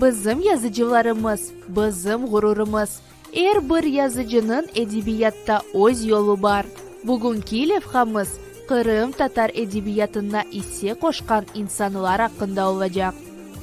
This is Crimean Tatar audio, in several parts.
Bizim yazıcılarımız, bizim ğururımız. Er bir yazıcınıñ edebiyatta öz yolu bar. Bugünki levhamız qırımtatar edebiyatına isse qoşqan insanlar aqqında olacaq.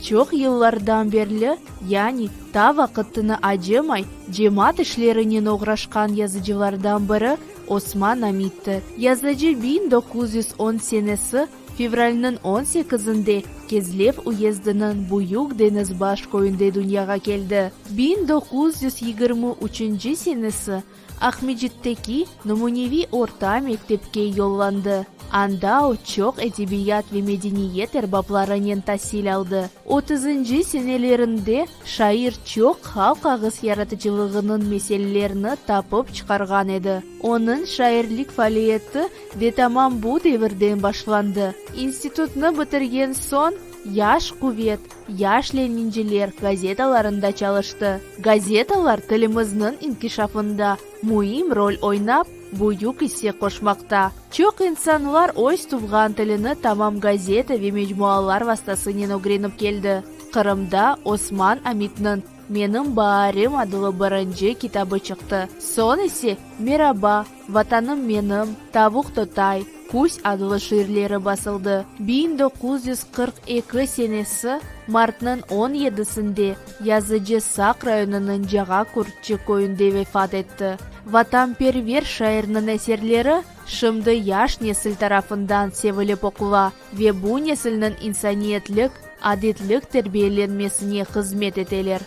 Çoq yıllardan berli, yani ta vaqıtını acımay cemaat işlerinen oğraşqan yazıcılardan biri Osman Amittir. Yazıcı 1910 senesi Fevralniñ on sekizinde Kezlev uyezdiniñ Büyük Deñizbaş köyünde dünyağa keldi. 1923 senesi Aqmescitteki nümüneviy orta mektepke yollandı. Anda o çoq edebiyat ve medeniyet erbaplarınen tasil aldı. Otuzıncı senelerinde şair çoq halq ağız yaratıcılığınıñ meselelerini tapıp çıqarğan edi. Onıñ şairlik faaliyeti de tamam bu devirden başlandı. İnstitutnı bitirgen soñ Yaş quvet, Yaş leninciler gazetalarında çalıştı. Gazetalar tilimizniñ inkişafında müim rol oynap, büyük isse qoşmaqta. Çoq insanlar öz tuvğan tilini tamam gazeta ve mecmualar vastasınen ögrenip keldi. Qırımda Osman Amitniñ Menim baarim adlı birinci kitabı çıqtı. Soñ ise Meraba, Vatanım menim, Tavuq totay, Küz adlı şiirleri basıldı. 1942 senesi martnıñ on yedisinde yazıcı Saq rayonınıñ Cağa Kurtçı köyünde vefat etti. Vatanperver şairniñ eserleri şimdi yaş nesil tarafından sevilip oqula ve bu nesilniñ insaniyetlik, adetlik terbiyelenmesine hızmet eteler.